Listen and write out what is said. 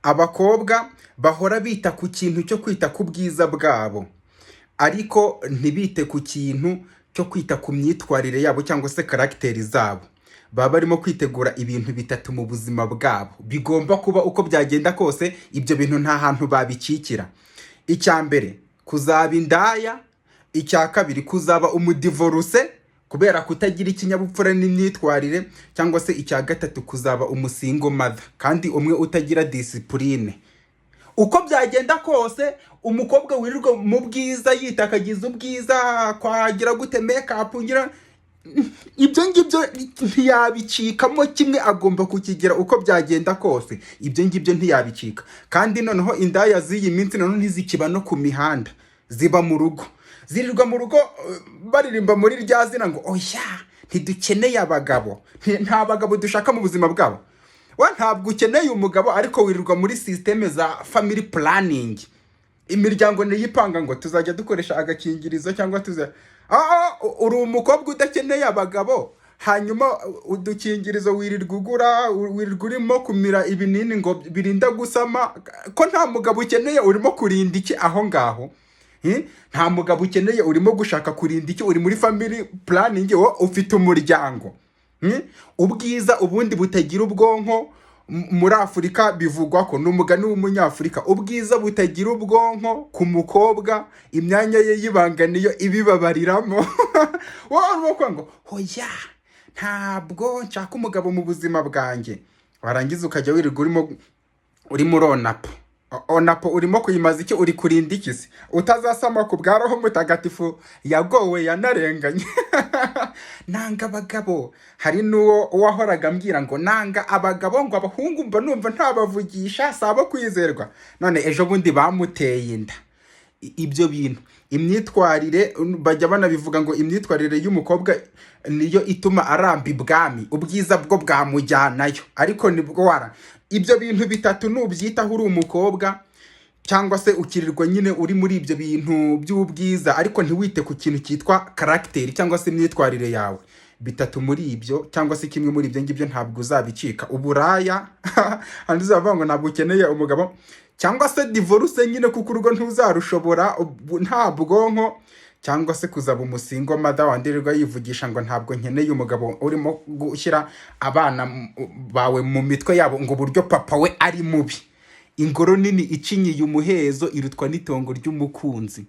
Abakobwa bahora bita ku kintu cyo kwita ku bwiza bwabo, ariko ntibite ku kintu cyo kwita ku myitwarire yabo cyangwa se caractère zabo, baba barimo kwitegura ibintu bitatu mu buzima bwabo bigomba kuba uko byagenda kose. Ibyo bintu nta hantu babikikira. Icya mbere, kuzaba indaya. Icya kabiri, kuzaba umudivorce kubera kutagira ikinyabupfura n'imyitwarire, cyangwa se icya gatatu, kuzaba umusingle mother kandi umwe utagira discipline. Uko byagenda kose, umukobwa wirirwa mu bwiza, yitakagiza ubwiza, kwagira gute, makeup, ngira ibyo ngibyo, ntiyabicikamo kimwe, agomba kukigira uko byagenda kose. Ibyo ngibyo ntiyabicika. Kandi noneho indaya z'iyi minsi noneho ntizikiba no ku mihanda, ziba mu rugo, zirirwa mu rugo, baririmba muri rya zina ngo "Oya, ntidukeneye abagabo, nta bagabo dushaka mu buzima bwabo." We ntabwo ukeneye umugabo, ariko wirirwa muri système za family planning. Imiryango niyipanga ngo tuzajya dukoresha agakingirizo cyangwa tuza. Uri umukobwa udakeneye abagabo, hanyuma udukingirizo wirirwa ugura, wirirwa urimo kumira ibinini ngo birinda gusama. Ko nta mugabo ukeneye, urimo kurinda iki aho ngaho? Nta mugabo ukeneye, urimo gushaka kurinda iki? Uri muri family planning, wowe ufite umuryango. Ubwiza ubundi butagira ubwonko, muri Afurika bivugwa ko ni umugani w'Umunyafurika: ubwiza butagira ubwonko ku mukobwa, imyanya ye y'ibanga niyo ibibabariramo. Wowe urimo kuvuga ngo "Hoya, ntabwo nshaka umugabo mu buzima bwanjye", warangiza ukajya wirirwa urimo uronapo onapo. Urimo kuyimaza iki? Uri kurinda iki se utazasama ku bwa Roho Mutagatifu yagowe yanarenganye? "Nanga abagabo." Hari n'uwo wahoraga ambwira ngo "Nanga abagabo", ngo "Abahungu mba numva ntabavugisha, si abo kwizerwa." None ejo bundi bamuteye inda. Ibyo bintu, imyitwarire, bajya banabivuga ngo imyitwarire y'umukobwa niyo ituma aramba ibwami, ubwiza bwo bwamujyanayo. Ariko nibwo wara ibyo bintu bitatu nubyitaho uri umukobwa, cyangwa se ukirirwa nyine uri muri ibyo bintu by'ubwiza, ariko ntiwite ku kintu cyitwa caractère cyangwa se imyitwarire yawe, bitatu muri ibyo cyangwa se kimwe muri ibyo ngibyo ntabwo uzabicika: uburaya, handi uzavuga ngo ntabwo ukeneye umugabo, cyangwa se divorce nyine kuko urugo ntuzarushobora nta bwonko, cyangwa se kuzaba umusingle mother wandirirwa yivugisha ngo "Ntabwo nkeneye umugabo", urimo gushyira abana bawe mu mitwe yabo ngo uburyo papa we ari mubi. Ingoro nini icinyiye umuhezo irutwa n'itongo ry'umukunzi.